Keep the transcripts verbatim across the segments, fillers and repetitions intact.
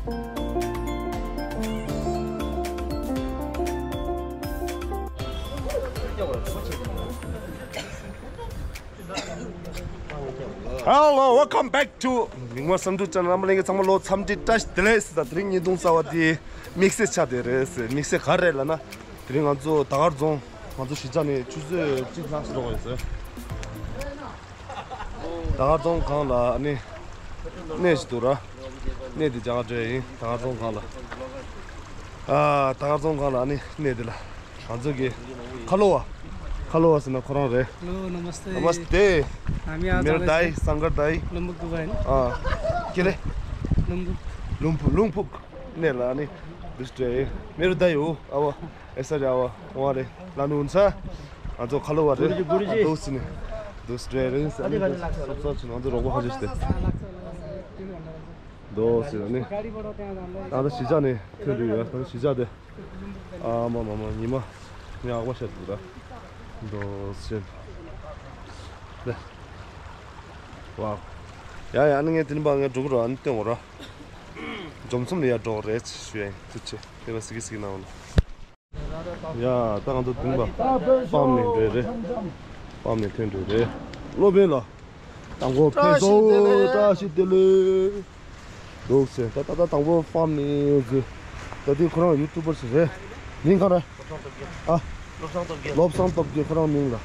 Hello, welcome back to མིག་དམར་བསམ་འགྲུབ་ཅན། རྣམ་པ་ལྷན་རྒྱས་ཚང་མ་ལོ་འཚམས་འདྲི་བཀྲ་ཤིས་བདེ་ལེགས་ཟེར། ད་དེ་རིང་བརྙན་ཐུང་གསར་བ་དེ་དམིགས་བསལ་ཆགས་བསྡད་རེད་ཟེར། དམིགས་བསལ་ག་རེ་རེད་ལབ་ན། དེ་རིང་ང་ཚོ་དར་དཀར་རྫོང་། ང་ཚོ་གཞིས་ཆགས་ནས་ཆུ་ཚོད་གཅིག་ལྷག་ཙམ་འགྲོ་དགོས་ཡོད་ཟེར། དར་དཀར་རྫོང་སྒང་ལ་ནི་གནས་ཤིག་འདུག་ར། གནས་དེ་རྒྱ་གར་འགྲོ་ཡ་ཡིན། དར་དཀར་རྫོང་སྒང་ལ། ཨ། དར་དཀར་རྫོང་སྒང་ལ་ནི་གནས་དེ་ལ་ང་ཚོ་གི་ཁ་ལོ་བ། ཁ་ལོ་བ་ཟེར་ན་ཁོ་རང་རེད། Hello, नमस्ते। नमस्ते। हामी आज मेरा आउँदैछ दाई, शंकर दाई। लुम्बुक दुबई होइन? अँ। के अरे? लुम्बुक। लुम्फु, लुम्फुक। ने ला नि। दुष्ट है। मेरो दाई हो। अब यसरी अब उहाँले लानुहुन्छ। आज खलो भरे। गुरुजी, गुरुजी। दोस्त नि। दुष्ट है। अनि सब छ। आज रोगो खजिस दे। दोस्त नि। गाडीबाट त्यहाँ जाँदा आज सिजा नि। त्यो दुई हो। सिजा दे। ཨ་མ་མ་མ། ཉི་མ་ཉག་པ་ཤར་འདུག་ར། འགྲོ་སེམས། ལེ། ཝའོ། ཡ་ཡ། ཨ་ནི་ངས་དེ་ནི་པ་ངས་འགྲོ་གི་ར། ཨ་ནི་སྟོན་འོ་ར། འཇོམས་ཚོམ་ལ་ཡ་འགྲོ་རེད་ཞུ་ཡ་ཡིན། ཐུགས་ཆེ། དེ་བ་སི་གི་སི་གི་གནང་འོ་ན། ཡ། ད་ང་ཚོ་དེ་ནི་པ་པམ་ནས་འགྲོ་རེད། པམ་ནས་ཐོན་འགྲོ་རེད། སློབ་དཔོན་ལ། དང་པོ་ཕེབས་སོང་། བཀྲ་ཤིས་བདེ་ལེགས། འདུག་ཟེར། ད་ད་ད་དང་པོ་ཕམ་ནི་ཟེར། ད་དེ་ཁོ་རང་ཡུ་ཊུབ་པར་ཞིག་རེད། མིང་ག་རེ། ཨ། བློ་བཟང་སྟོབས་རྒྱལ། བློ་བཟང་སྟོབས་རྒྱལ་ཁོ་རང་མིང་ལ།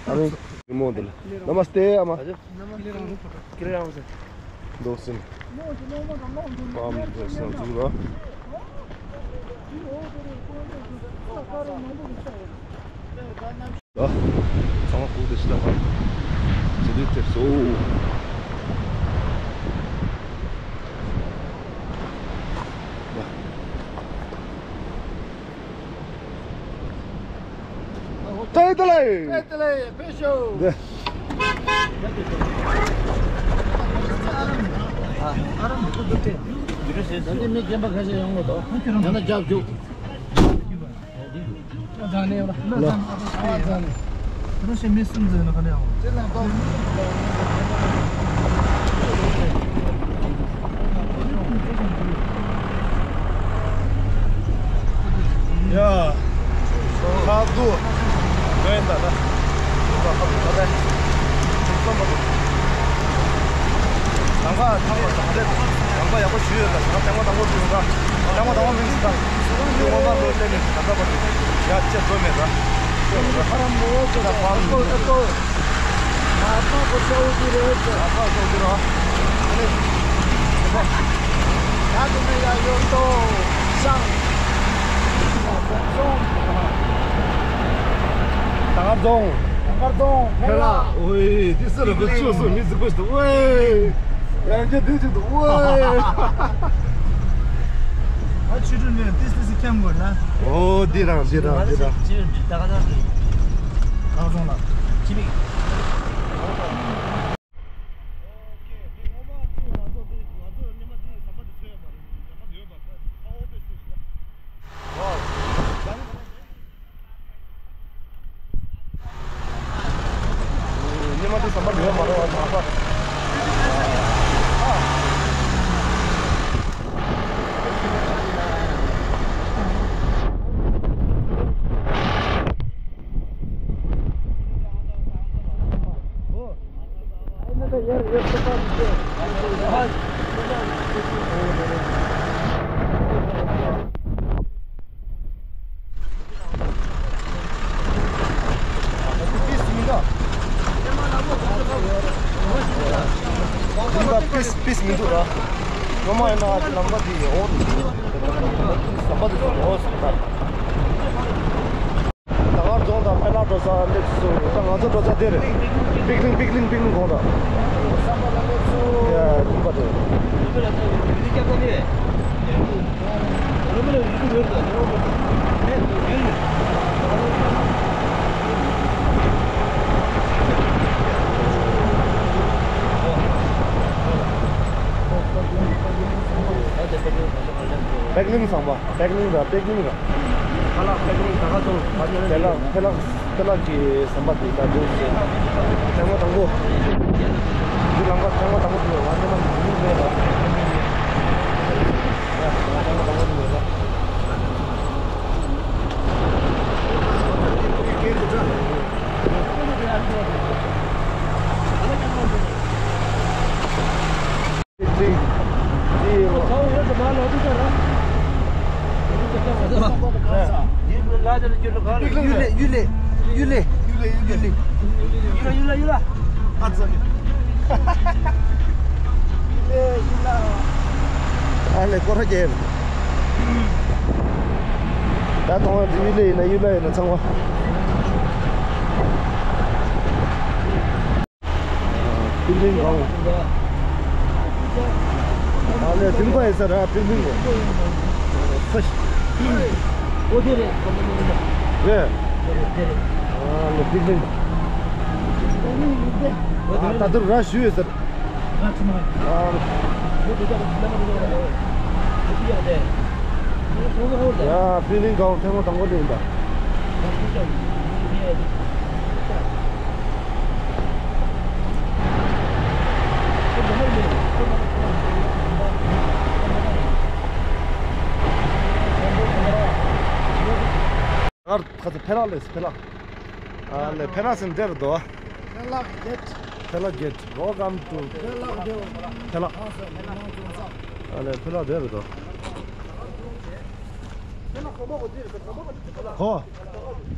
ཨ་རིང་། མོ་འདི་ལ། ནམ་སྟེ་ཨ་མ། ཀི་རེ་རང་ཟེར། འདུག་ཟེར། ཕམ་ཟེར་ཟེར་འདུག་ར། ད། ཚང་མ་ཁུག་དེ་ཕྱི་ལ་ཕར། ཇི་ལུས་ཐེབས་སོ། ཏྲེ་ཏྲེ་ལེ། ཏྲེ་ཏྲེ་ལེ། ཕེབས་ཤོག། འདི། ད་ནི་མི་རྒན་པ་ཁ་ཤས་ཡོང་གི་འདུག་ཡང་ན་རྒྱབ་རྒྱུག་ལམ་ཁ་ཐང་བ་དང་ལེབ། ལམ་ཁ་ཡག་པོ་ཞུས་ཡོད་ལ། ང་ལྟད་མོ་དང་པོ་བྱུང་ད། ལྟད་མོ་དང་པོ་མིན་ཟིན་ད། ཁྱོད་ངོ་མ་ལོ་ལྟད་ནས་ད་ལྟ་བར་དུ་ཡ་ཆེ་བཟོ་མེད་ད། ཁྱོད་ངོ་མ་ཁ་རམ་མོ་ཟེར་ད་ཕར་མི་འདུག་ད་ལྟ་བར་དུ་ཡ་ཆེ་བཟོ་གི་རོགས། ཨ་ནི། ད་དུ་མེད་ཡ་ཡོད་དོ། ཤང་། དར་དཀར་རྫོང་། དར་དཀར་རྫོང་། ཕེ་ལ། ཨོའི། དེ་སུ་རེད། ཁོ་ཆུ་སོ་མི་ཟིག་པོ་ཞིག་འདུག་ཨོའི། ཡང་ཅི་དུས་ཅིག་འདུག་ཨོའི། ཨ་ཆུ་ཁྲུན་ནས་ཏིས་ཏིས་ཁྱམ་དགོས་ལ། ཨོ། འདི་རང་འདི་རང་འདི་རང་། ཆུ་ཁྲུན་འདི་ད་ག་ན་འདི། དར་དཀར་རྫོང་ལ། ཆི་མིག་ཉི་མ་དེ་ཟམ་པ་ལུས་མ་རེད་བ། ཟམ་པ། པིས་པིས་མི་འདུག་ར། ངོ་མ་ཡིན་ན་ལམ་ཁ་འདི་ཡོད། ལམ་ཁ་འདི་ཚོ་འོ་སོང་ད། ད་ག་རྫོང་དང་ཕེ་ལ་འགྲོ་ས་སླེབས་སོང་། ད་ང་ཚོ་འགྲོ་ས་དེ་རེད། པིག་ལིང་པིག་ལིང་པིག་ལིང་གོང་ད། ཡ། དེ་པ་དེ། པེག་ལིང་ཟམ་པ། པེག་ལིང་ར། པེག་ལིང་ར། ཁ་ལག་པེག་ལིང་ད་ག་ཚོ། ཁ་ལག་ཁ་ལག་ཁ་ལག་གི་ཟམ་པ་དེ་ད་འདུག་ཟེར། ཐེངས་མ་དང་པོ། འདི་ལམ་ཁ་ཐེངས་མ་དང་པོ་འདུག་ང་ཚོ་མ་འདུག་མེད་ལ། ཡ། ཡུལ་ལེ་ཡུལ་ལེ་ཡུལ་ལེ་ཡུལ་ལེ་ཡུལ་ལེ་ཡུལ་ལེ། ཨ་ལེ་སྐོར་ར་རྒྱབ། ད་གཏོང་བ་ཡུལ་ལེ་ཡིན་ན་ཡུལ་ལེ་ཡིན་ན་ཚང་མ། ཨ། པིན་པིན་གང་། ཨ་ལེ་ཐིམ་པ་ཡིན་ས་ར་པིན་པིན་གོ། ཨོ་དེ་རེད། རེད། ཨ་ལེ་པིན་པིན། ཨ་ད་དུ་ར་ཞུ་ཡོད་ས་ར། ཨ་ལེ། ཡ་པིན་པིན་གང་ཐེངས་མ་དང་པོ་དེ་ཡིན་ད། ཁ་ཚ་ཕེ་ལག་ལས་ཕེ་ལག་ཨ་ལེ་ཕེ་ལག་ཟེར་འདིར་དོ། ཕེ་ལག་གེད། ཕེ་ལག་གེད། Welcome to ཕེ་ལག་དེ། ཕེ་ལག་ཨ་ལེ་ཕེ་ལག་འདིར་དོ། ཧོ།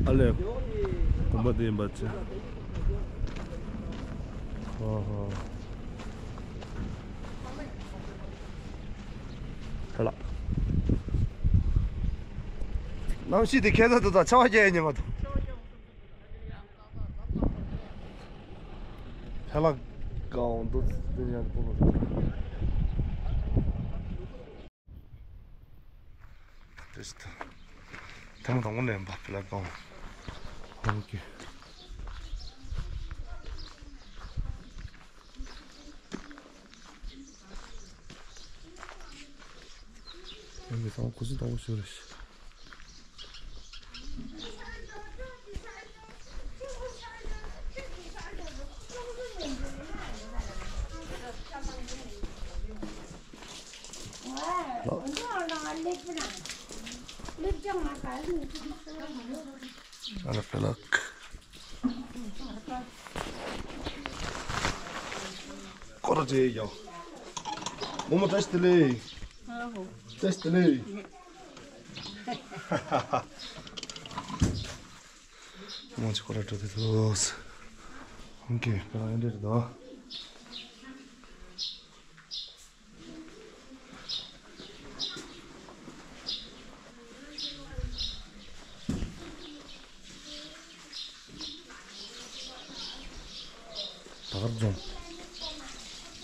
ཨ་ལེ། དགོན་པ་འདི་ཡིན་པ་ཅི། ཧོ་ཧོ། ཕེ་ལག་གནམ་གཤིས་དེ་ཁྱད་མཚར་འདུག་ད་ཆར་པ་རྒྱག་ཡས་ཉེན་ཁ་འདུག་ཕེ་ལག་གང་འདུག་དེ་ཡང་ཀུན་ལ། དེ་ཐེངས་མ་དང་པོ་ནས་ཡིན་པ་ཕེ་ལག་གང་། ཨོ་ཀེ། ཡང་མི་ཚང་ཁུ་སིམ་དང་པོ་ཞུ་རེ་ཞིག་ཨ་ལ་ཕེ་ལག་སྐོར་ར་རེད་ཡ། བུ་མོ་བཀྲ་ཤིས་བདེ་ལེགས། བཀྲ་ཤིས་བདེ་ལེགས། བུ་མོ་ཅིག་སྐོར་ར་འགྲོ་དེ་འདུག་ཨང་ཀི་ཕེ་ལག་ཨེ་འདྲ་རེད་དོ། ད་གར་རྫོང་།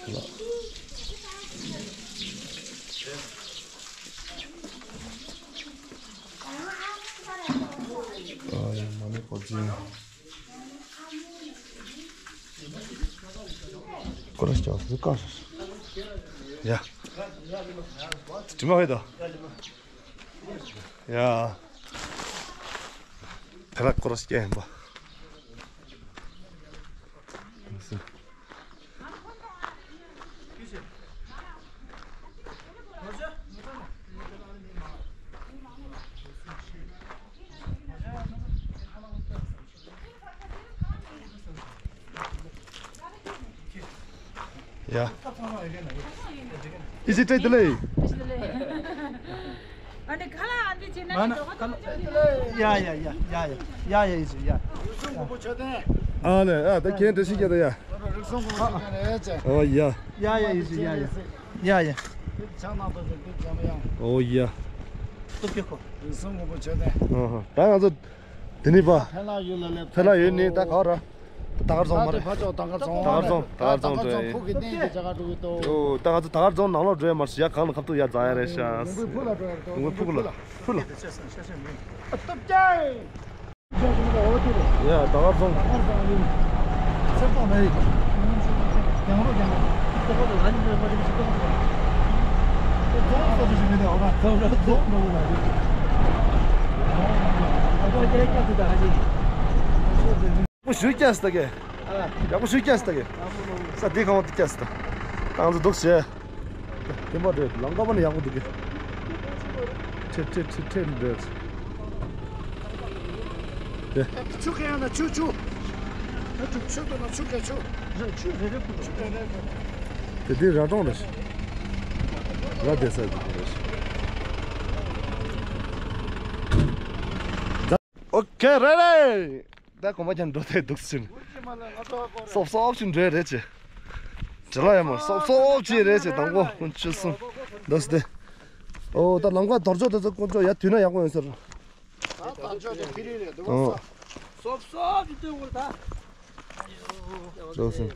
ལ། ཨ་ཡ་མ་ནི་གོ་ཅི། སྐོར་ར་ཞོག་ཟུར་བཀག་ཞོག་ཡ། དྲི་མ་ཧེ་དོ། ཡ། ཕེ་ལག་སྐོར་ར་སྐྱེ་ཡིན་པ། ཡ། ཨི་ཟི་ཏྲེ་དེ་ལེ། ཨ་ནི་ཁ་ལག་ཨ་འདི་བྱེད་ན་ང་ན་ཁ་ལག་ཡ་ཡ་ཡ་ཡ་ཡ་ཡ་ཡ་ཡ་ཡ་ཨི་ཟི་ཡ། ཨ་ལེ་ཨ་ད་ཁྱེད་འདྲ་ཞིག་རྒྱ་ད་ཡ། རིགས་གསུམ་གོང་ཆེ་ཀ་ནས་ཨེ་ཅེ། ཨོ་ཡ། ཡ་ཡ་ཨི་ཟི་ཡ་ཡ་ཡ་ཡ། ཆང་ནང་དུ་ཟེར་དུས་འཇམ་དབྱངས། ཨོ་ཡ། སྟོབས་ཀྱི་ཁོ། རིགས་གསུམ་གོང་ཆེ་ཀ་ནས། ཨ་ཧ་ད་ང་ཚོ། དེ་ནི་པ། ཕན་ལགས་ཡུལ་ལ་སླེབས། ཕན་ལགས་ཡུལ་ནི་ད་ག་ར། ད་གར་རྫོང་མ་རེད། ཕ་ཅོག་ད་གར་རྫོང་། ད་གར་རྫོང་ད་གར་རྫོང་འགྲོ་ཡིན། ཕུག་གི་གནས་ཀྱི་ཇ་ག་འགྲོ་གི་འདུག་ཨོ་ད་ང་ཚོ་ད་གར་རྫོང་ནང་ལོགས་འགྲོ་ཡ་མ་རེད་ཡ། གང་ལ་ཁ་ཐུག་ཡ་རྫ་ཡ་རེད་ཤག་ཡོང་གི་ཕུག་ལ་འགྲོ་ཡ་རེད། ཡོང་གི་ཕུག་ལ་ཕུག་ལ། ཨ་སྟོབས་ཀྱི། ཡ་ད་གར་རྫོང་། ད་གར་རྫོང་ཡིན། སེར་ཐོག་མེད། ཡང་རོ་ཡང་རོ། ད་གར་རྫོང་ང་ཉིད་ལ་མ་རེད་ཤི་ཐོག་ད་རྫོང་སོགས་ཤིག་མེད་དེ་ཨོ་ད་རྫོང་ར་རྫོང་འགྲོ་གི་མ་རེད། ད་གར་རྒྱལ་ཁྱབ་ཏུ་ད་ག་ཞིག་ཡག་པོ་ཞུ་རྒྱག་སྟ་གེ། ཡག་པོ་ཞུ་རྒྱག་སྟ་གེ། ས་དེ་གང་བ་དེ་རྒྱག་སྟ། ཏང་ཙི་འདུག་བྱས། དེ་མ་རེད་ལམ་ཀ་བ་ནི་ཡག་པོ་འདུག་གེ། ཁྲེ་ཁྲེ་ཁྲེ་ཁྲེ་འདྲེ། དེ། ཆུ་གེ་ཡང་ན་ཆུ་ཆུ། ཆུ་ཆུ་དུ་ན་ཆུ་གེ་ཆུ། ཆུ་རེ་རེ་ཕུ་ཆུ་རེ་རེ་ཕུ། དེ་དེ་ར་གྲོང་རེད། ད་དེ་ས་དེ་རེད། ཨོ་ཁེ་རེད་རེད། ད་གོམ་པ་ཀྱང་འགྲོ་ཐེ་འདུག་ཟིན། སོབ་སོབ་ཅིག་འགྲོ་རེད་ཅེ། དྲི་ལ་ཡ་མོ་སོབ་སོབ་ཅིག་རེད་ཅེ། དང་པོ་ཀུན་ཆུ་སུ་འདུག་སྟེ། ཨོ་ད་ལམ་ཁ་དོར་ཅོག་དེ་ཚོ་དཀོན་མཆོག་ཡ་དུས་ན་ཡག་པོ་ཡོད་ཟེར། ད་དོར་ཅོག་དེ་ཕི་རི་རེད་འདུག་ཨོ། སོབ་སོབ་ཅིག་སྟོན་དགོས་ད། ཅོག་སུ།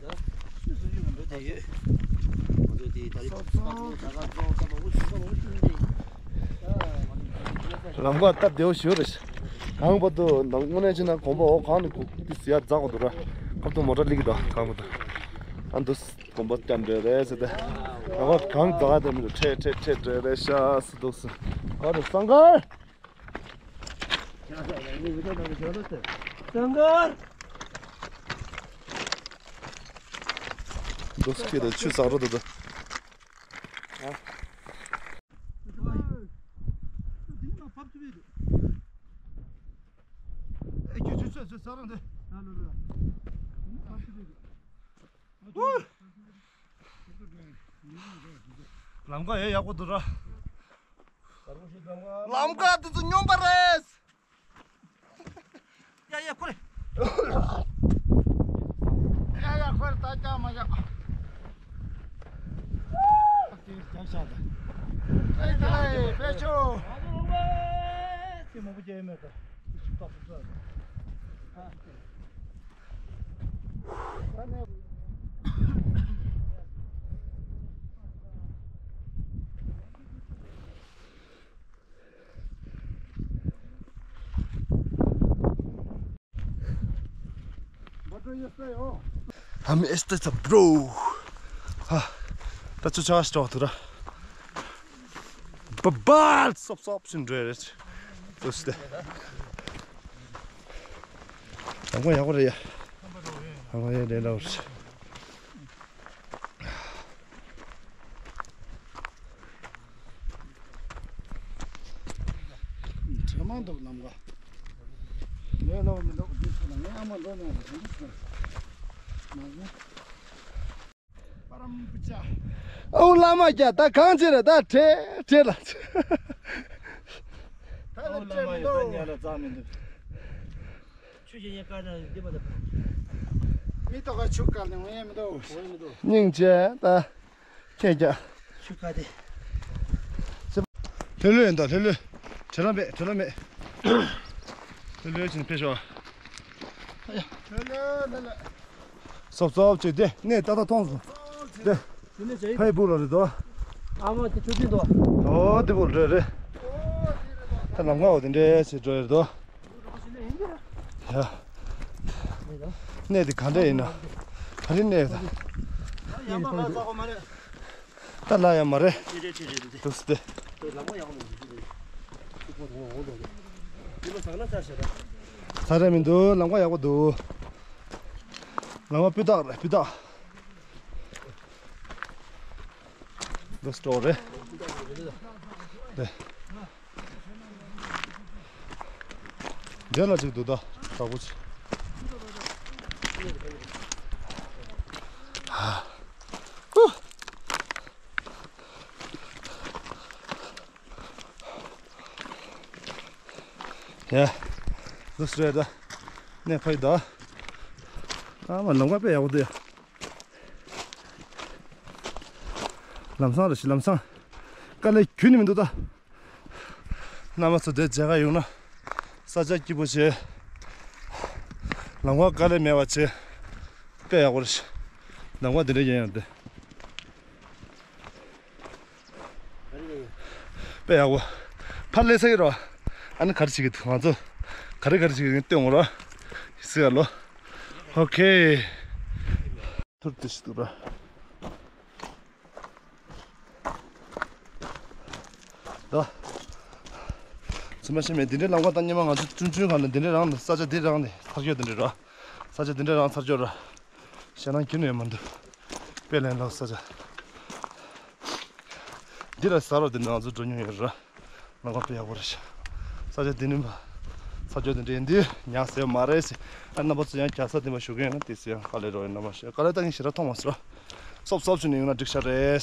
ལམ་ཁ་སྟབས་བདེ་བོ་ཞིག་རེད། གངས་བར་དུ་དངོས་གནས་བྱས་ན་གོམ་པ་འོག་གངས་ནས་གུག་ཏི་སི་ཡར་འཛེག་དགོས་འདུག་ར། ཁབ་ཏུ་མོ་ཊ་སླེབས་ཀྱི་འདུག་གངས་བར་དུ། ཨ་འདུག་གོམ་པ་སྐྱབས་འགྲོ་རེད་ཟེར་ཏེ། ང་ག་གང་ཟག་དེ་མི་འདུག་ཁྲེད་ཁྲེད་ཁྲེད་འགྲོ་རེད་ཤག་སུ་འདུག་སུ། ག་རེ་སང་གར། སང་གར། འདུག་སུ་ཁྱེད་དང་ཆུ་ཟག་རོ་འདུག་ད། ཨེ་ཁྱོད་ཆུ་ཆུ་ཆུ་ཟག་རོ་འདི། ལམ་ཁ་ཡང་ཡག་པོ་འདུག་ར། ལམ་ཁ་འདི་ཚོ་སྙོམས་པ་རེད། ཡ་ཡ་ཁོ་རེ། ཡ་ཡ་ཁོ་རེ་ད་ཀྱང་མ་ཡག་ཀྱང་ཤ་ད། ཨེ་ད་ཨེ་པེ་ཆོ། ཀྱེ་མ་བུ་ཀྱེ་མེ་ད། I'm este sa bro. ཧ། ད་ཚོ་ཆ་ཤ་ཏོག་ཏུ་ར། བ་བལ་སོབ་སོབ་ཕྱིན་འགྲོ་རེད། དུ་སྟེ། དང་པོ་ཡག་པོ་རེད་ཡ། དང་པོ་ཡ་རེད་ལ་བར། དྲི་མ་འདུག་ལམ་ཁ། ལས་སླ་པོ་མི་འདུག་འདི་ཚོ་ལ་ངས་ཨ་མ་འགྲོ་ནས་འདི་ཚོ་མ་ཟད། པ་རམ་པུ་ཅ། ཨོ་བླ་མ་རྒྱ་ད་གང་བྱེད་རེད་ད་བྲེལ་བྲེལ་ལ། ད་ལ་བྲེལ་མི་འདུག་ཉ་ལ་རྩ་མི་འདུག་ཆུ་ཞིག་ཉེ་དཀར་ནང་འདི་མ་ད། མི་ཏོག་ག་ཆུ་དཀར་ནས་འོང་ཡ་མི་འདུག་འོང་ཡ་མི་འདུག་སྙིང་རྗེ་ད། ཁྱེད་ཀྱ། ཆུ་དཀར་དེ། ལྷོད་ལྷོད་ཡིན་ད་ལྷོད་ལྷོད། བྲེལ་ལ་མེད་བྲེལ་ལ་མེད། ལྷོད་ལྷོད་བྱས་ནས་ཕེབས་ཤོག་ལྷོད་ལྷོད་ལྷོད་ལྷོད། སོབ་སོབ་བྱས་ཏེ་གནས་ཏག་ཏག་མཐོང་སོང་། དེ། དེ་ནས་བྱས། ཕ་ཡི་སྦུག་ལ་རེད་དོ། ཨ་མ་དེ་ཆུ་ཆེན་དོ། ཨོ་དེ་སྦུག་ལ་རེད་རེད། ད་ལམ་ཁ་འོ་དེ་འདྲས་བྱས་འགྲོ་ཡ་རེད་དོ། ཡ། གནས་དེ་ག་འདྲས་ཡིན་ན། ག་རེ་གནས་ད། ད་ལ་ཡ་མ་རེད། འདུག་སྟེ། ས་ར་མི་འདུག་ལམ་ཁ་ཡག་པོ་འདུག་ལམ་ཁ་སྤུས་དག་རེད་སྤུས་དག་འདུག་སྤྲོ་རེད། དེ། འདི་ལ་ཅིག་འདུག་ད་དྲག་པོ་ཅིག་ཧ། ཧུ། ཡ། འདུག་སེ་རེད་ད། གནས་ཕ་ཡི་ད། ཨ་མ་ལམ་ཁ་དཔེ་ཡག་པོ་འདུག་ཡ། ལམ་སང་རེད་ཤི་ལམ་སང་། དཀའ་ལས་ཁྱོན་ནས་མི་འདུག་ད། རྣམ་པ་ཚོ་དེ་མཇལ་ཁ་ཡོང་ན། ས་ཆ་སྐྱིད་པོ་བྱས། ལམ་ཁ་དཀའ་ལས་མེད་པ་བྱས། དཔེ་ཡག་པོ་རེད་ཤི། ལམ་ཁ་དེ་འདྲ་ཡིན་ཡང་དེ། དཔེ་ཡག་པོ། ཕར་སླེབས་ས་ཡོད་རོ། ཨ་ནི་ག་རེ་བྱེད་ཀྱི་འདུག་ང་ཚོ། ག་རེ་ག་རེ་བྱེད་ཀྱི་འདུག་སྟོན་འོང་རོ། ཟེར་ཡ་ལོ། ཨོ་ཁེ། ཐུར་དུ་ཞིག་འདུག་ར། ད། ཚུལ་མ་ཤེས་མེད་འདི་འདྲའི་ལམ་ཁ་ད་སྙེ་མ་ང་ཚོ་ཆུང་ཆུང་སྒང་ལ་འདི་འདྲའི་རང་ལ་ས་ཆ་འདི་རང་ནས་ཚར་གཅོད་འདི་འདྲའི་ར། ས་ཆ་འདི་འདྲའི་རང་ཚར་གཅོད་ར། ཞེད་སྣང་ཁྱོན་ནས་ཡོད་མ་འདུག་དཔེ་ལེན་ལོ་ས་ཆ། འདི་ལ་ཟ་རོ་འདི་ནས་ང་ཚོ་འགྲོ་མྱོང་ཡོད་ར། ལམ་ཁ་དཔེ་ཡག་པོ་རེད་ཤག་ས་ཆ་འདི་ནས་མ། ཚར་གཅོད་འདི་འདྲའི་འདི་ཉག་ཟེར་མ་རེད་ཟེར། ཨ་རྣམ་པ་ཚོ་ཡང་རྒྱལ་ས་འདི་མ་ཞུ་གི་ཡོད་ན་དེ་ཚོ་ཡང་དཀའ་ལས་རོགས་ཡོད་ན་མ་ཤེས་དཀའ་ལས་ད་ངས་ཞེ་དྲག་མཐོང་མ་སོང་ར། སོབ་སོབ་བྱས་ནས་ཡོང་ན་འགྲིག་ཤག་རེད།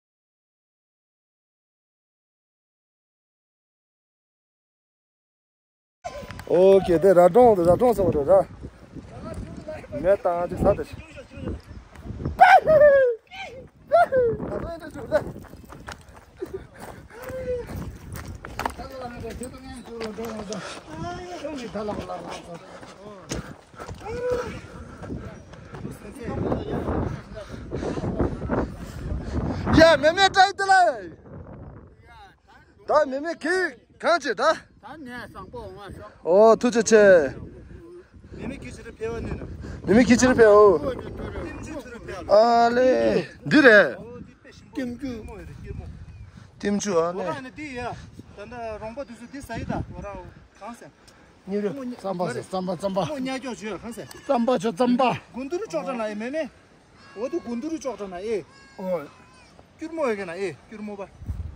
ཨོ་ཀེ། དེ་ར་གྲོང་། ར་གྲོང་ཟེར་བ་རེད་ར། མེ་བཏང་ཅིག་ཟ་དེ། ཡ་མེ་མེ་བཀྲ་ཤིས་བདེ་ལེགས། ད་མེ་མེ་གིས་གང་བྱེད་ད། ད་ནས་བཟང་པོ་འོང་བ་ཤོག་ཨོ་ཐུགས་རྗེ་ཆེ། མེ་མེ་གིས་ཕྱིར་ཕེབས་པ་ནི་ན། མེ་མེ་གིས་ཕྱིར་ཕེབས་འོ། ཨ་ལེ། འདི་རེད། ཏིམ་ཅུ། ཏིམ་ཅུ་ཨ་ལེ། འོ་ན་འདི་ཡ། ད་ལྟ་རོང་པ་དུས་སུ་འདི་ཟ་ཡི་ད། འོ་ར་གང་ཟེར། རྩམ་པ་ཟེར། རྩམ་པ། རྩམ་པ། རྩམ་པ་ཆོ་ཆོ་གང་ཟེར། རྩམ་པ་ཆོ་རྩམ་པ། དགུ་འདུར་ཅོག་འདྲ་ན་ཨེ་མེ་མེ། འོ་དུ་དགུ་འདུར་ཅོག་འདྲ་ན་ཨེ། ཨོ། སྐྱུར་མོ་ཡོད་གི་ན་ཨེ། སྐྱུར་མོ་པ།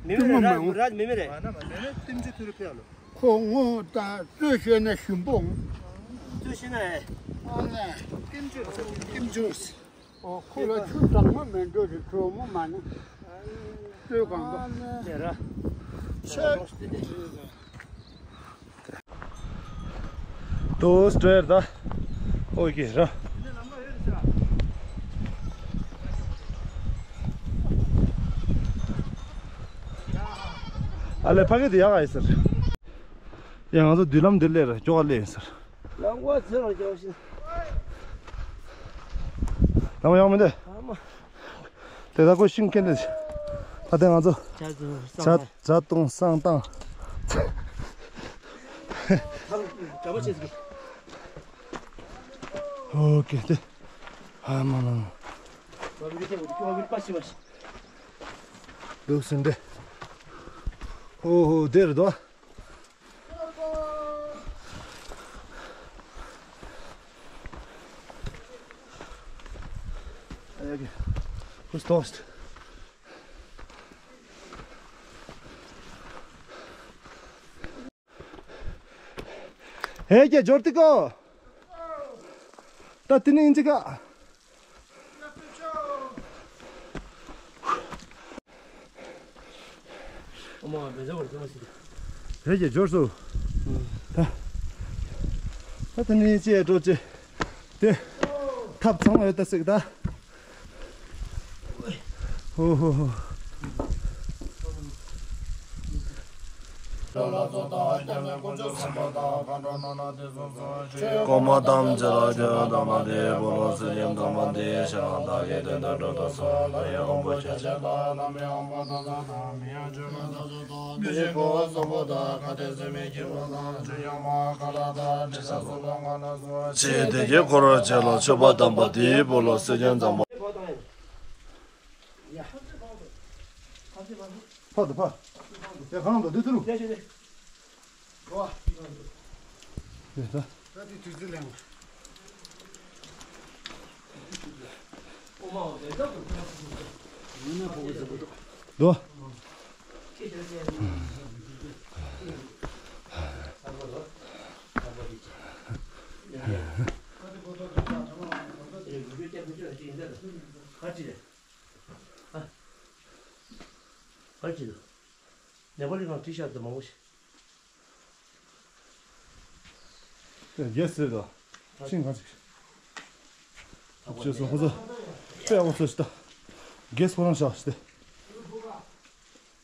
མེ་མེ་ར་ར་མེ་མེ་རེད། ཨ་ན་མ་མེ་མེ་ཏིམ་ཅུ་ཐུ་རུ་ཕེ་ལོ། ཁོ་ངོ་ད་རྩོད་ཤེས་ན་ཞུམ་པོ། རྩོད་ཤེས་ན་ཨེ། ཨ་ན། ཏིམ་ཅུ། ཏིམ་ཅུ། ཨོ་ཁོ་ལ་ཆུ་གྲང་མོ་མེད་འགྲོ་རེད། གྲོ་མོ་མ་ན། རྩོད་གང་པ། ཨ་ན། ཆེ་ར། ཆེ། དོ་སྟྲེར་ད། ཨོ་ཀེ་ར། ཨ་ལེ་ཕ་གི་དེ་ཡག་ཨེ་ཟེར། ཡ་ང་ཚོ་མདུན་ལམ་འདིར་སླེབས་ར་ཀྱོག་ག་སླེབས་ཡིན་ཟེར། ལམ་ཀོ་ཚེ་རང་ཀྱོག་ཤིན། ལམ་ཡག་མི་འདུག་ཨ་མ། དེ་ད་ཁོ་ཤིང་ཁེན་ནས། ད་དེ་ང་ཚོ། ཇ་དུང་བསང་བཏང་། ཇ་དུང་བསང་བཏང་། ཨོ་ཀེ་དེ། ཨ་མ་མ་མ། འདུག་ཟིན་ཏེ། ཨོ་ཧོ་དེ་རེད་དོ། Who's lost? ཧེ་ཀྱེ་འབྱོར་ཏི་ཀོ། ད་ཏི་ནི་ཨིན་ཅི་ཀ། ཨོ་མ་བེ་ཟ་བར་ཟ་མ་ཤི། ཧེ་ཀྱེ་འབྱོར་སོ། ད་ད་ཏི་ནི་ཅི་འགྲོ་ཅི། དེ་ཐབ་ཚང་མ་ཡོད་ད་སིག་ད། ཧོ་ཧོ་ཧོ། ལ་སོགས་དང་སྐྱབས་གནས་དཀོན་མཆོག་གསུམ་པོ་དང་མཁའ་འགྲོ་མ་ལ་དེ་སོགས་སུ་ཆོས་གོང་མ་ཐམས་ཅད་ལ་ཆོས་དམ་པ་འདི་འབུལ་ལོ། གསེར་སྐྱེམས་དམ་པ་འདི་ཞལ་ལག་བདག་གིས་དོན་དུ་སྒྲུབ་ཏུ་གསོལ། ལྷ་ཡི་དབང་པོ་ཆ་ཤས་དང་བླ་མའི་དབང་པོ་དམ་ཚིག་དང་མི་ཡ་ཇོ་མོ་དམ་ཚིག་དང་བདུད་བཞི་འཁོར་བ་སྲོག་པོ་དང་ཁ་ཏས་སྲེད་མའི་སྐྱེ་བོ་དང་ཆོས་སྐྱོང་མ་ཧཱ་ཀཱ་ལ་དང་དྲི་ཟ་སོགས་ལ་མངའ་ལ་སོགས་ཆེ་དེ་སྐྱེ་འཁོར་བར་བྱེད་ལ་མཆོད་པ་དམ་པ་འདི་འབུལ་ལོ། གསེར་སྐྱེམས་དམ་པ། ཕར་དུ་ཕར། དེ་གང་དུ་འདི་ཚུར། དེ་ད། ད་དེ་དུས་ཚོད་ལེན། དོ། ག་ཅི་རེད། ཨ། ག་ཅི་རེད། ནེ་པ་ལི་ནང་བྲིས་བཞག་དེ་མང་པོ་ཞིག་དེ་རྒྱལ་སྲིད་དོ། ཤིང་གང་ཞིག་ཅེས་སོ་ཧོ་ཙོ། དཔེ་ཡག་པོ་ཚོ་ཞིག་ད། རྒྱལ་སྲིད་ཁོ་རང་བཞག་ཞིག་དེ།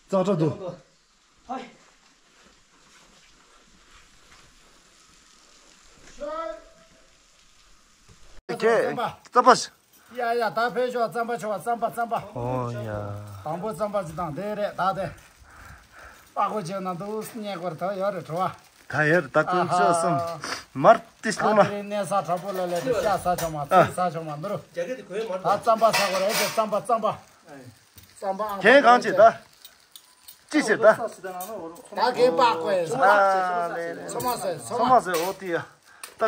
ཙག་སྒྲ་འདུག་ཁྱེད་རྩམ་པ། ཡ་ཡ། ད་ཕེབས་ཤོག་རྩམ་པ་མཆོག་རྩམ་པ་རྩམ་པ། ཨོ་ཡ། དང་པོ་རྩམ་པ་ཅིག་དང་དེ་རེད་ད་དེ། པགས་ཀོ་བྱས་ན་འདུག་སྙེག་པར་ད་ཡོད་རེད་བྲོ་བ། ད་ཡོད་རེད་ད་དཀོན་མཆོག་གསུམ། མར་ཏི་ད་སློང་ན། དེ་རིང་གནས་ས་དྲག་པོ་ལ་སླེབས་ཏེ་ཤ་ཟ་ཆོག་མ་ཚིལ་ཟ་ཆོག་མ་འདུག་རོ། ད་རྩམ་པ་ཟ་དགོས་རེད་ཨེ་ཅེ་རྩམ་པ་རྩམ་པ། རྩམ་པ་ཨང་། ཁྱེད་གང་བྱེད་ད། ཅི་བྱེད་ད། ད་གས་པགས་ཀོ་ཡིན་ས། ཨ་ལེ་ལེ། ཚོ་མ་ཟེར་ཚོ་མ། ཚོ་མ་ཟེར་ཨོ་ཏི་ཡ། ད་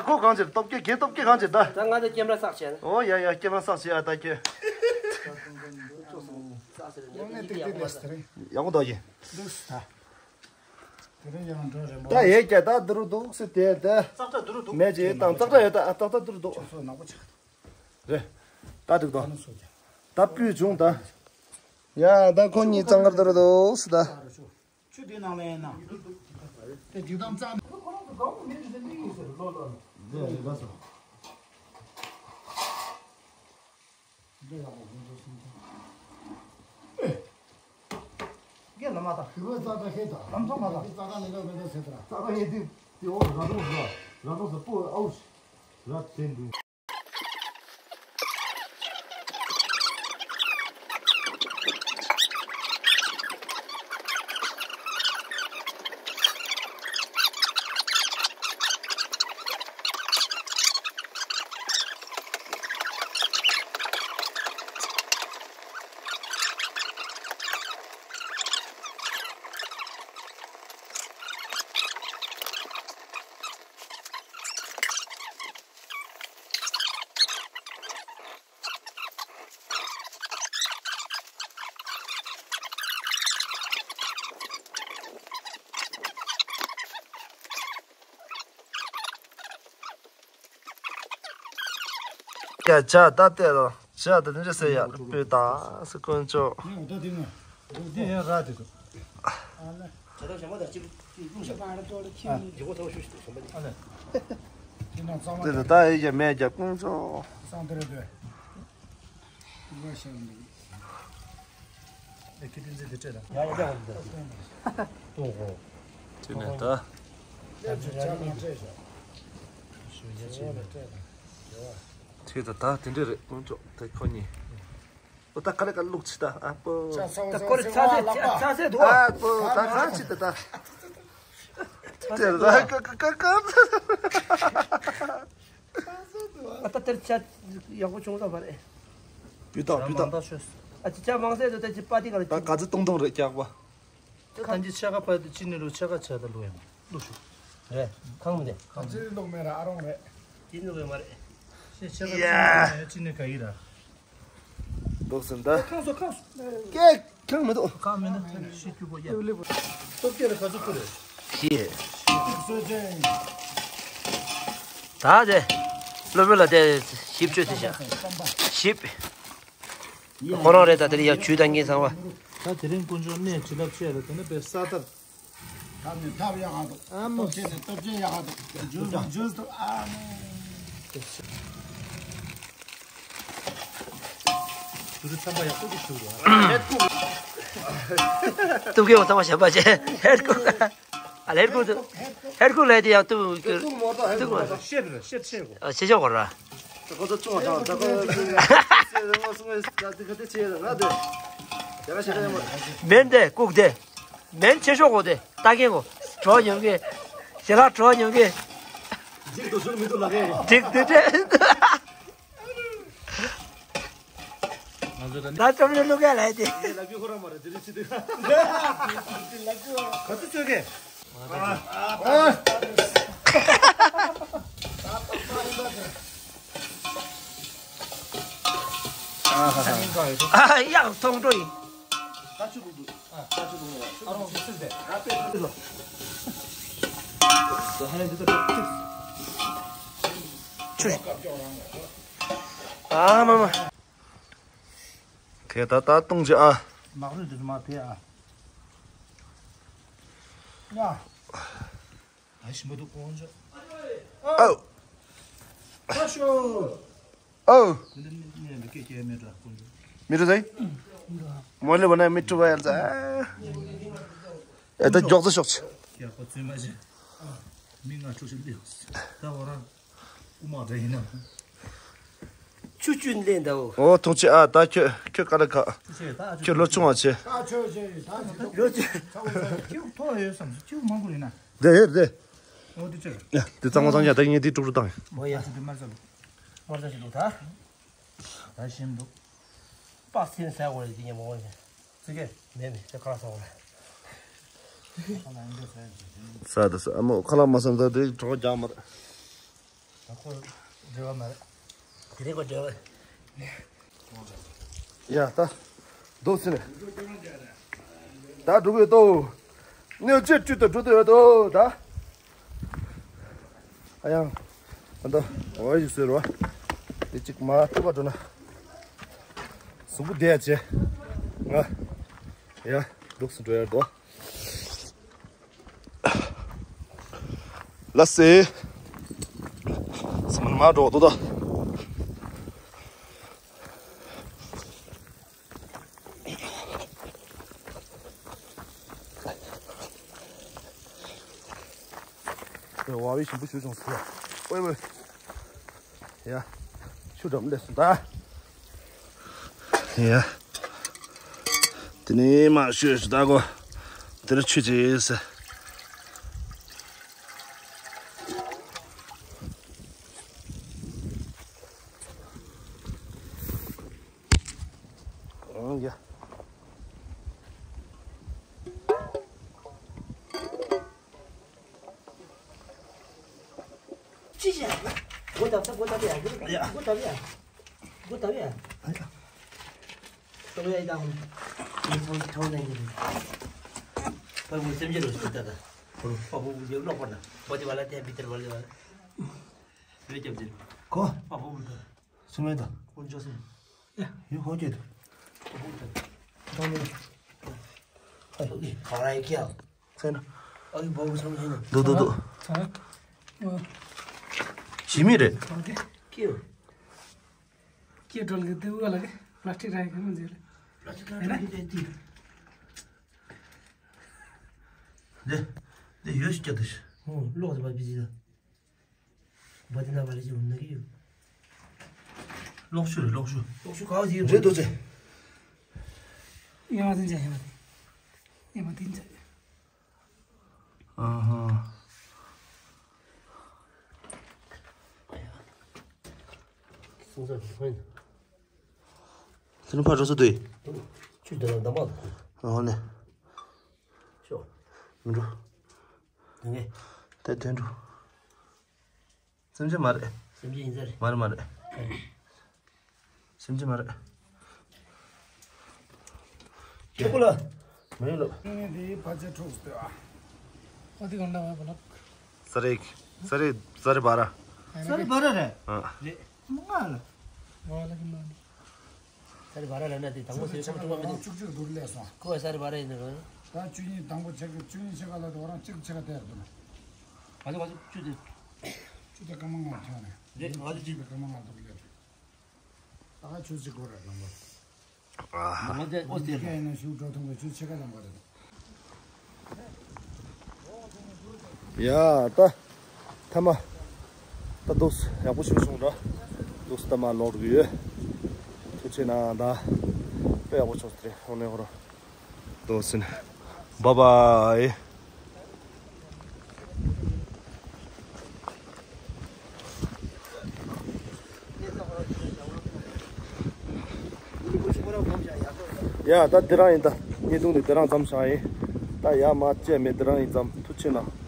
ཁོ་གང་བྱེད་སྟོབས་སྐྱེ་གས་སྟོབས་སྐྱེ་གང་བྱེད་ད། ད་ང་ཚོ་སྐྱེམས་ར་བསགས་བྱས་ན། ཨོ་ཡ་ཡ་སྐྱེམས་ར་བསགས་བྱས་ཡ་ད་ཁྱེད། ཡག་པོ་འདུག་ཡ། འདུག་ད། དེ་རིང་ཡང་འགྲོ་རེད་མོ། ད་ཡས་ཀྱ་ད་འདི་རུ་འདུག་སེ་དེ་དེ། ཙག་ཙག་འདི་རུ་འདུག་མེད་ཅེས་དང་ཙག་ཙག་ཡོད་ད་ཙག་ཙག་འདི་རུ་འདུག་ཁྱོད་ཚོ་ནག་པོ་ཆགས་འདུག་རེད། ད་འདུག་ད། ད་སྤུས་བྱུང་ད། ཡ་ད་ཁོ་གཉིས་གཙང་ཁར་འདི་རུ་འདུག་སེ་ད། ཆུ་དེ་ནང་ལ་ཡིན་ན། དེ་འདུག་དམ་གཙང་། ཁོ་རང་ཚོ་གང་དུ་མེད་དུ་ཟེར་མི་ཡིན་ཟེར་ལོ་ལོ་ལོ། རེད་རེད་ལགས་སོ། འདི་ཡག་པོ་ཀུན་སྤྱོད་སེམས་ཅན། རྒན་ལ་མ་དང་། ཞུ་བའི་ཙག་སྒྲ་ཧེ་དང་། ལམ་འཚོ་མ་དང་། ཙག་སྒྲ་མི་འདུག་མི་འདུག་ཟེར་དང་། ཙག་སྒྲ་ཧེ་དུས་དེ་འོག་ར་རོ་ར་ར་རོ་ཟེར་པོ་ཨའུ་ཤི་ར་དེ་འདུག་ཡ་ཇ་ད་ལྟ་རོ་ཇ་ད་དེ་འདྲ་ཟེར་ཡ་སྤུས་དག་སུ་དཀོན་མཆོག་འདི་ཡང་ར་དེ་དུ། དེ་ད་ད་ཡི་ཡ་མེད་ཀྱ་དཀོན་མཆོག་དེ་ནས་ད། དེ་ད་ད་དེ་འདྲ་རེད་དཀོན་མཆོག་དེ་ཁོ་གཉིས། ཨོ་ད་ག་རེ་ག་ལུག་ཅི་ད་ཨ་པོ། ད་ཁོ་རེ་ཚ་ཚ་ཚ་ཚ་འདུག་ཨ་པོ་ད་ག་ཅི་ད་ད། དེ་ད་ཀ་ཀ་ཀ་ཀ། ཨ་ད་དེར་ཆ་ཡག་པོ་བྱུང་ད་བ་རེད། སྤུས་དག་སྤུས་དག་ཨ་ཅི་ཆ་མང་སེ་དུ་ད་ཅི་པ་ཏི་ག་ལ་ད་ག་ཚི་ཏོང་ཏོང་རེད་རྒྱག་པ། ད་ད་ཅི་ཆ་ག་པ་དུ་ཅི་ནི་རུ་ཆ་ག་ཆ་ད་ལུ་ཡང་ལུ་ཤུ། རེད་ཁང་མི་དེ་ཁང་ཅི་ལུག་མེ་ར་ཨ་རོང་རེད། ཅི་ནི་རུ་མ་རེད། ཤེ་ཆ་ག་ཅི་ནི་ག་ཡི་ར། འདུག་སེམས་ད། ཁང་སོ་ཁང་སོ། ཀེ་ཁང་མི་འདུག་ཁང་མི་འདུག་ཤི་རྒྱུ་པོ་ཡ། སྟོབས་སྐྱེ་ལ་ག་ཚོད་ཁུ་རེད། ཤི། སོ་ཅན། ད་དེ། སློབ་དཔོན་ལ་དེ་ཞིབ་བཅོས་དེ་བྱ། ཞིབ། ཁོ་རང་རེད་ད་དེ་ཡ་ཇུས་ད་ངེས་ཚང་བ། ད་དེ་རིང་དཀོན་མཆོག་གནས་བྱིན་རླབས་ཆེ་ལ་དེ་ནི་པའི་ས་ཐར། ཐབས་ནི་ཐབས་ཡག་ག་འདུག་ཨ་མོ། སྟོབས་ཆེན་ནི་སྟོབས་ཆེན་ཡག་ག་འདུག་འཇུ་དང་འཇུ་དང་ཨ་མོ། དུ་རུ་ཚན་པ་ཡག་པོ་ཅིག་ཞུ་རོགས། སྟོབས་ཀྱི་འོ་ཐ་མ་བྱས་པ་བྱས་ཧེད་ཀོ། ཨ་ལེར་ཀུ་ཧེར་ཀུ་ལེ་དེ་ཡང་ཏུ་ཏུ་མོ་ཏོ་ཧེར་ཀུ་ཏུ་མོ་ཏོ་ཤེ་ར་ཤེ་ཤེ་གོ་ཨ་ཤེ་ཤོ་གོ་ར། ཁོ་ཚོ་ཅུང་ཅུང་ད་ཁོ་ཚོ་ང་སུ་ང་ད་དེ་ཁ་དེ་ཆེ་ར་ང་དེ་ཡ་ཤེ་ད་ཡ་མོ། མེན་དེ་ཀུག་དེ་མེན་ཆེ་ཤོ་གོ་དེ་ད་གེ་གོ་གྲོ་ཉོ་གེ་ཞེ་ལ་གྲོ་ཉོ་གེ་འཇིག་ཏུ་ཟུར་མི་འདུག་ལ་གེ་གོ་འཇིག་དེ་དེ། ད་ཅོམ་ནི་ལུག་ག་ལ་དེ། ལ་ཀུ་ཁོ་ར་མ་ར་དེ་རི་སི་དེ། ལ་ཀུ་ག་ཏུ་ཅོ་གེ། ཨ་ཡག་ཐོང་ཏོ་ཡིན། ཨ་རོ་སི་སི་དེ། ཨ་མ་མ། དེ་ད་ད་གཏོང་ཅི་ཨ། ནག་རུས་དེ་ཚོ་མ་དེ་ཨ། ཡ། ད་ཞིམ་པོ་འདུག་ཀོང་ཇོ། ཨོ། ཨ་ཤོ། ཨོ། མི་འགྲོ་ཟེ། མོ་ལེ་བ་ན་མི་ཀྲུ་བ་ཡར་ཟ། ཨེ་ད་མགྱོགས་ཚ་ཤོག་ཅི། ཡ་ཁོ་ཚོས་མ་ཤེས། མི་ང་ཁྲུ་ཤི་ལེ། ད་བ་རང་། དབུ་མ་འདྲ་ཡིན་ན། ཆུ་ཆུ་ལེན་ད་འོ། འོ་ཐུགས་རྗེ་ཆེ་ཨ། ད་ཁྱོད་ཁྱོད་ཀ་ལ་ཁ། ཆུ་ཆེ་ད་ཆུ་ཁྱོད་ལོ་ཆུང་བ་ཆེ། ད་ཆུ་ཆེ་ད་ཆུ་ལོ་ཆེ། ཁྱོད་ཐོག་ཡོད་བསམ་སོང་། ཁྱོད་མང་པོ་ཡིན་ན། དེ་ཡོད་དེ། འོ་དེ་ཆེ། ཡ་དེ་གཙང་མ་གཙང་རྐྱང་ད་ངས་དེ་དཀྲུག་དཀྲུག་བཏང་ཡིན། མོ་ཡ་ཆུ་དེ་མར་ཟ་ལུག་མར་ཟ་ཞིག་ལུག་ད། ད་ཞིམ་འདུག་པགས་སེན་ཟ་དགོས་རེད་དེ་ངས་མོ་ཡ། ཙི་གེ་མེད་མེད་ཁ་ལག་ཟ་དགོས་རེད། ས་དེ་ས་ཨ་མོ་ཁ་ལག་མ་ཟ་ད་དེ་གྲོགས་རྒྱག་མ་རེད། ད་ཁོ་འབྲེལ་བ་མ་རེད། དེ་རིང་ཁོ་འབྲེལ་བ། ཡ་ད། རྡོ་སི་ནས། ད་འགྲོ་གི་ཡོད་དོ། གནོད་བྱེད་བཅུད་དུ་འགྲོ་དུ་ཡོད་དོ་ད། ཨ་ཡང་། ཨ་ད། འོ་ཡི་ཟེར་བ། དེ་གཅིག་མ་ཐུབ་པ་འགྲོ་ན། གཟུགས་པོ་བདེ་ཡ་བྱེད། ང་། ཡ། འགྲོ་སི་འགྲོ་ཡ་དོ། ལ་སེ། སི་མ་མ་འགྲོ་དོ་ད། ཝ་བི་ཞིམ་པོ་ཞུ་བྱུང་སོང་། ཝེ་ཝེ། ཡ། ཆུ་འགྲམ་སླེབས་སོང་ད། ཡ། དེ་ནས་མ་ཤོད་ཞུ་ད་གོ། དེར་ཆུ་ཅེས། ཨང་ཡ། ཅི་བྱས། སྒོ་བརྡབ་ས་སྒོ་བརྡབ་ཡ། སྒོ་བརྡབ་ཡ། སྒོ་བརྡབ་ཡ། ཨ་ཡ། སྟོང་ཡ་ཡི་དང་། ངས་ཚང་ཚང་ནས་ཉིན། ཕ་བུ་སེམས་ཅན་རུ་སུ་ད་ད། ཕ་བུ་ཡོད་ལོག་པ་ན། བ་དེ་བ་ལ་དེ་བི་ཏར་བ་ལ་བ། བོད་རྒྱབ་ཟེར། ཁོ། ཕ་བུ་མི་ད། སུ་མེད་ད། ཁོང་ཅོ་སེ། ཡ། ཡུ་ཧོ་ཅེ་ད། ཁོང་ཅོ་སེ། ཁོང་ཅོ་སེ། ཨ་ཡོ་གི་ག་ར་ཡི་ཀྱ། ཁེ་ན། ཨ་གི་བོ་གི་སམ་ཧེ་ན། དུ་དུ་དུ། ཚ། ཨ། ཞི་མི་རེད། ཨ་གི། ཀྱི། ཀྱི་ཀྲོལ་གི་དེ་བ་ལ་གི་པ་ལ་སི་ཊིག་ར་ཡི་གི་མི་ཟེར། པ་ལ་སི་ཊིག་ར་ཡི་གི་དེ། དེ། དེ་ཡོད་ཤི་ཀྱ་དུ་ཤི། ཨོ་ལོག་དེ་པ་བི་ཟི་ད། བ་དེ་ན་བ་ལ་ཅི་འོང་ན་གི་ཡོད། གློག་ཤུགས་རེད་གློག་ཤུགས། གློག་ཤུགས་ག་བ་ཟིག་རེད་འདུག་ཚེ། ཡ་མ་དེ་འཇའ་ཡ་མ་དེ། ཡ་མ་དེ་འཇའ། ཨ་ཧ། སོང་ས་དེ་ཧོན། དེ་ནི་ཕར་འགྲོ་ས་དེ། ཆུ་དེ་ལ་འདམ་པ་དང་། ཨ་ཧོ་ནས། ཤོག་མི་འགྲོ། དེ་ནས། དེ་དོན་འགྲོ། སེམས་ཅན་མ་རེད། སེམས་ཅན་ཡིན་ས་རེད། མ་རེད་མ་རེད། སེམས་ཅན་མ་རེད། ཆོག་གོ་ལ། མེད་ལོ། ངས་དེའི་ཕ་ཆེ་འཁྲུགས་སྟེ་ཨ། ཨ་དེ་གང་འདྲ་བ་ལ། ས་རེད། ས་རེད་ས་རེད་བ་ར། ས་རེད་བ་ར་རེད། ཨ། རེད། མ་ང་ལ། ང་ལ་གི་མ་ནི། ས་རེད་བ་ར་ལ་ན་དེ་དང་པོ་ཟེར་ཁོང་ཁྲོ་བ་མི་འདུག་བཅུ་གཅིག་སྡུག་ལས་སོང་། ཁོ་ས་རེད་བ་ར་ཡིན་ན་རེད། ད་བཅུ་གཉིས་དང་པོ་ཆེ་གི་བཅུ་གཉིས་ཆེ་ག་ལ་དེ་བ་རང་གཅིག་ཆེ་ག་དེ་རེད་འདུག་ང་ཚོ་ང་ཚོ་བཅུ་དེ། བཅུ་དེ་སྐར་མ་ལྔ་ཆགས་ནས། རེད་ང་ཚོ་བཅུ་དེ་སྐར་མ་ལྔ་སྡུག་ལས་རེད། ད་ག་ཆུ་ཚིག་གོ་ར་ལམ་བར། ང་ཚོ་ཨོ་སྟེར་ལ། ཡིན་ན་ཞུ་འགྲོ་ཐུང་བའི་ཆུ་ཆེ་ག་ལམ་བར་རེད། ཡ་ད་ཐ་མ་ད་འདུག་ཡག་པོ་བྱུང་སོང་ར། འདུག་ད་མ་ལོག་གི་ཡོད། ཐུགས་རྗེ་གནང་ད། དཔེ་ཡག་པོ་བྱུང་སོང་རེད། འོ་ནས་ཧོ་རོ། འདུག་སེ་ནས། བཱའི་བཱའི། ཡ་ད་དེ་རང་ཡིན་ད། བརྙན་ཐུང་འདི་དེ་རང་མཚམས་བཞག་ཡིན། ད་ཡ་མ་བཅད་མེད་དེ་རང་ཡིན་མཚམས། ཐུགས་རྗེ་གནང་།